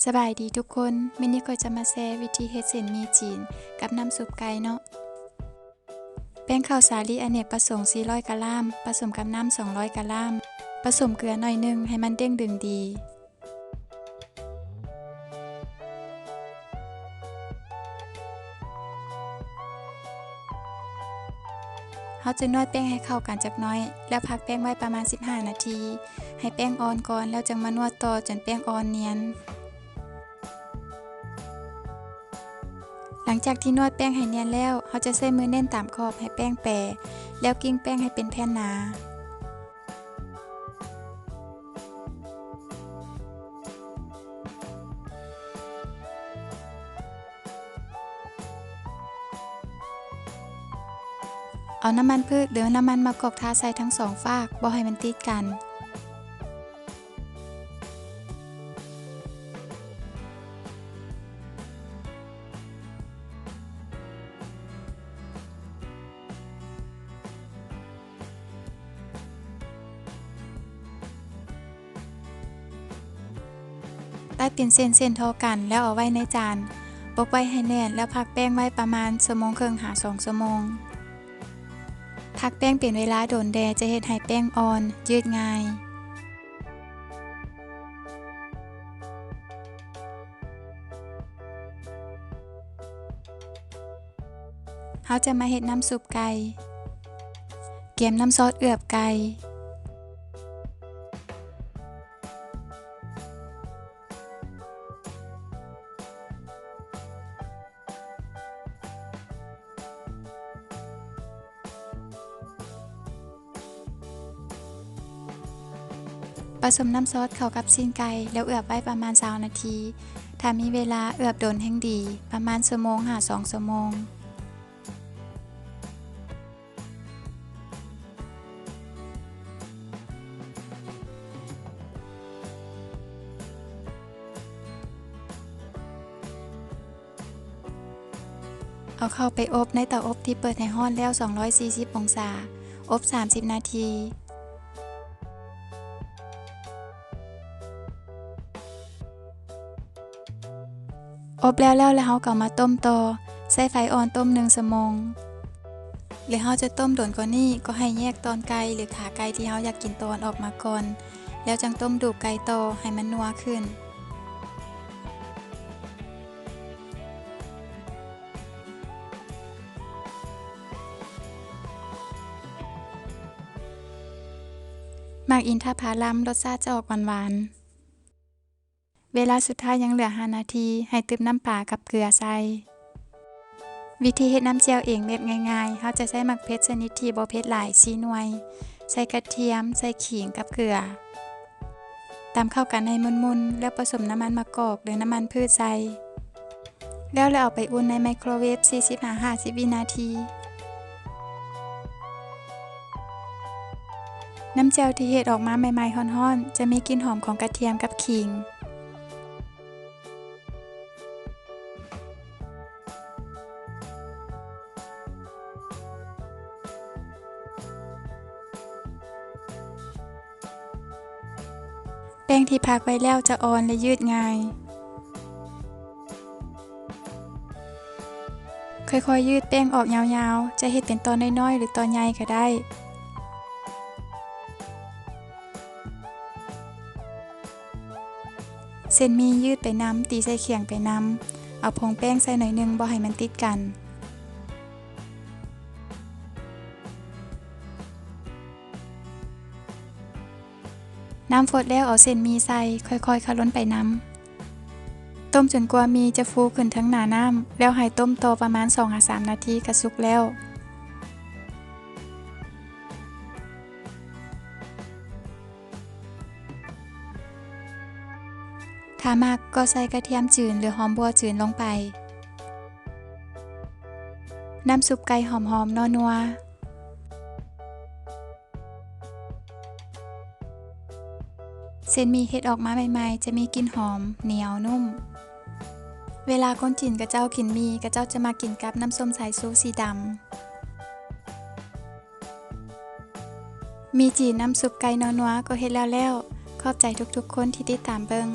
ສະບາຍດີທຸກຄົນ, ມື້ນີ້ຂ້ອຍຈະມາແຊວິທີເຮັດເສັ້ນໝີ່ຈີນກັບນ້ຳຊຸບໄກ່ເນາະ. ແປ້ງເຂົ້າສາລີອະເນກປະສົງສີ່ຮ້ອຍກຣາມ ປະສົມກັບນ້ຳສອງຮ້ອຍກຣາມ, ປະສົມເກືອໜ້ອຍໜຶ່ງໃຫ້ມັນເດັ້ງດຶງດີ. ເຮົາຈະນວດແປ້ງໃຫ້ເຂົ້າກັນຈັກໜ້ອຍ ແລ້ວພັກແປ້ງໄວ້ປະມານສິບຫ້ານາທີ ໃຫ້ແປ້ງອ່ອນກ່ອນ ແລ້ວຈຶ່ງມານວດຕໍ່ຈົນແປ້ງອ່ອນນຽນ. ຫຼັງຈາກທີ່ນວດແປ້ງໃຫ້ນຽນແລ້ວ, ເຮົາຈະໃຊ້ມືເນັ້ນຕາມຂອບໃຫ້ແປ້ງແປ, ແລ້ວກິ້ງແປ້ງໃຫ້ເປັນແຜ່ນໜາ. ເອົານ້ຳມັນພືດ ຫຼື ນ້ຳມັນມະກອກທາໃສ່ທັງສອງຟາກ, ບໍ່ໃຫ້ມັນຕິດກັນ. ຕັດເປັນເສັ້ນໆທໍ່ກັນ ແລ້ວເອົາໄວ້ໃນຈານ. ປົກໄວ້ໃຫ້ແໜ້ນ ແລ້ວພັກແປ້ງໄວ້ປະມານຊົ່ວໂມງເຄິ່ງຫາສອງຊົ່ວໂມງ. ພັກແປ້ງເປັນເວລາດົນແດ່ ຈະເຮັດໃຫ້ແປ້ງອ່ອນ, ຍືດງ່າຍ. ເຮົາຈະມາເຮັດນ້ຳຊຸບໄກ່. ກຽມນ້ຳຊອດເອືອບໄກ່. ປະສົມນ້ຳຊອດເຂົ້າກັບຊີ້ນໄກ່ ແລ້ວເອືອບໄວ້ປະມານຊາວນາທີ. ຖ້າມີເວລາເອືອບດົນແຮ່ງດີ, ປະມານຊົ່ວໂມງຫາສອງຊົ່ວໂມງ. ເອົາເຂົ້າໄປອົບໃນເຕົາອົບທີ່ເປີດໃຫ້ຮ້ອນແລ້ວສອງຮ້ອຍສີ່ສິບອົງສາ, ອົບສາມສິບນາທີ. ອົບແລ້ວແລ້ວ ແລ້ວເຮົາກໍເອົາມາຕົ້ມຕໍ່, ໃຊ້ໄຟອ່ອນຕົ້ມໜຶ່ງຊົ່ວໂມງ. ຫຼືເຮົາຈະຕົ້ມດົນກວ່ານີ້ ກໍໃຫ້ແຍກຕອນໄກ່ ຫຼືຂາໄກ່ທີ່ເຮົາຢາກກິນຕອນອອກມາກ່ອນ, ແລ້ວຈັ່ງຕົ້ມດູກໄກ່ຕໍ່ໃຫ້ມັນນົວຂຶ້ນ. ໝາກອິນທະຜາລຳ ລົດຊາດຈະອອກຫວານໆ. ເວລາສຸດທ້າຍຍັງເຫຼືອຫ້ານາທີ ໃຫ້ຕື່ມນ້ຳປາກັບເກືອໃສ່. ວິທີເຮັດນ້ຳແຈ່ວເອງແບບງ່າຍໆ, ເຮົາຈະໃຊ້ໝາກເຜັດຊະນິດທີ່ບໍ່ເຜັດຫຼາຍສີ່ໜ່ວຍ, ໃສ່ກະທຽມ, ໃສ່ຂີງກັບເກືອ. ຕຳເຂົ້າກັນໃຫ້ໝຸ່ນໆ ແລ້ວປະສົມນ້ຳມັນມະກອກ ຫຼື ນ້ຳມັນພືດໃສ່. ແລ້ວ ແລ້ວເອົາໄປອຸ່ນໃນໄມໂຄຣເວຟສີ່ສິບຫາຫ້າສິບວິນາທີ. ນ້ຳແຈ່ວທີ່ເຮັດອອກມາໃໝ່ໆຮ້ອນໆ ຈະມີກິ່ນຫອມຂອງກະທຽມກັບຂີງ. ແປ້ງທີ່ພັກໄວ້ແລ້ວຈະອ່ອນ ແລະ ຍືດງ່າຍ. ຄ່ອຍໆຍືດແປ້ງອອກຍາວໆ, ຈະເຮັດເປັນຕໍ່ນ້ອຍໆ ຫຼື ຕໍ່ໃຫຍ່ກໍໄດ້. ເສັ້ນໝີ່ຍືດໄປນຳ, ຕີໃສ່ຂຽງໄປນຳ, ເອົາຜົງແປ້ງໃສ່ໜ້ອຍໜຶ່ງ ບໍ່ໃຫ້ມັນຕິດກັນ. ນ້ຳຟົດແລ້ວເອົາເສັ້ນໝີ່ໃສ່, ຄ່ອຍໆຄະລົນໄປນຳ. ຕົ້ມຈົນກວ່າໝີ່ຈະຟູຂຶ້ນເທິງໜ້ານ້ຳ, ແລ້ວໃຫ້ຕົ້ມຕໍ່ປະມານສອງຫາສາມນາທີກະສຸກແລ້ວ. ຖ້າມັກກໍໃສ່ກະທຽມຈືນ ຫຼື ຫອມບົ່ວຈືນລົງໄປ. ນ້ຳຊຸບໄກ່ຫອມໆ ນົວໆ. ເສັ້ນໝີ່ເຮັດອອກມາໃໝ່ໆ ຈະມີກິ່ນຫອມ, ໜຽວ, ນຸ້ມ. ເວລາຄົນຈີນເຂົາເຈົ້າກິນໝີ່, ເຂົາເຈົ້າຈະມັກກິນກັບນ້ຳສົ້ມສາຍຊູສີດຳ. ໝີ່ຈີນນ້ຳຊຸບໄກ່ນົວໆ ກໍເຮັດແລ້ວແລ້ວ. ຂອບໃຈທຸກໆຄົນທີ່ຕິດຕາມເບິ່ງ.